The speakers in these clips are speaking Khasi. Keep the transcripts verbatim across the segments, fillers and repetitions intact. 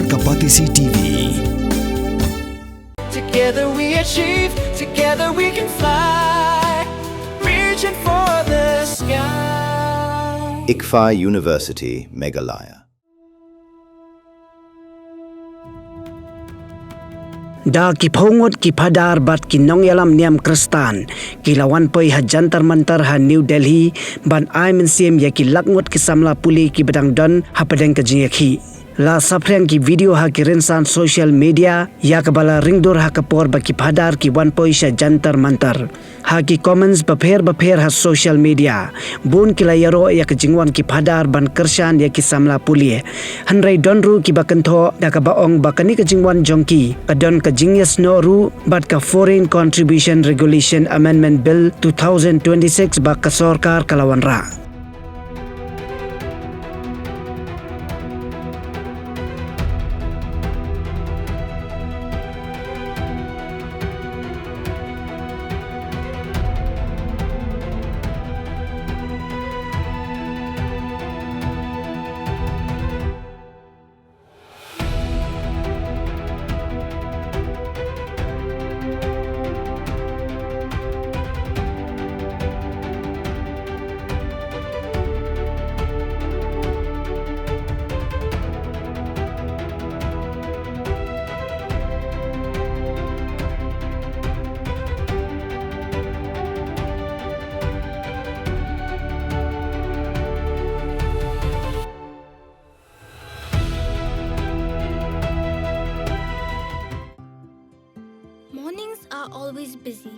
Ka Batesi T V. Together we achieve, together we can fly. Reaching for the sky. ICFAI University, Meghalaya. Da ki phew ngut ki phadar bad ki nongïalam niam Khristan ki la wan poi ha Jantar Mantar ha New Delhi ban ai mynsiem ïa ki lak ngut ki samla pule kiba dang don hapdeng ka jingïakhih. La saphriang ki video ha ki rynsan social media ïa kaba la ringdur ha ka por ba ki phadar ki wan poi sha Jantar Mantar. Ha ki comments bapher bapher ha social media, bun ki la ïaroh ïa ka jingwan ki phadar ban kyrshan ïa ki samla pule. Hynrei don ruh kiba kynthoh da kaba ong ba kane ka jingwan jong ki ka don ka jingïasnoh ruh bad ka Foreign Contribution Regulation Amendment Bill two thousand twenty-six ba ka sorkar ka la wanrah. Mornings are always busy.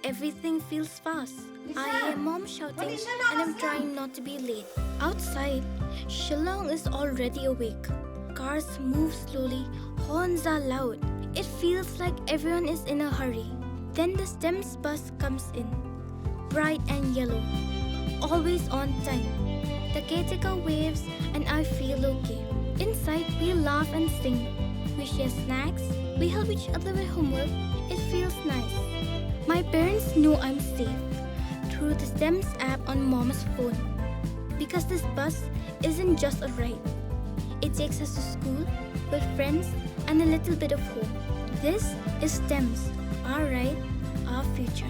Everything feels fast. I hear mom shouting and I'm trying not to be late. Outside, Shillong is already awake. Cars move slowly, horns are loud. It feels like everyone is in a hurry. Then the STEMS bus comes in. Bright and yellow. Always on time. The caretaker waves and I feel okay. Inside, we laugh and sing. We share snacks. We help each other with homework. It feels nice. My parents know I'm safe through the STEMS app on mom's phone. Because this bus isn't just a ride, it takes us to school, with friends, and a little bit of home. This is STEMS, our ride, our future.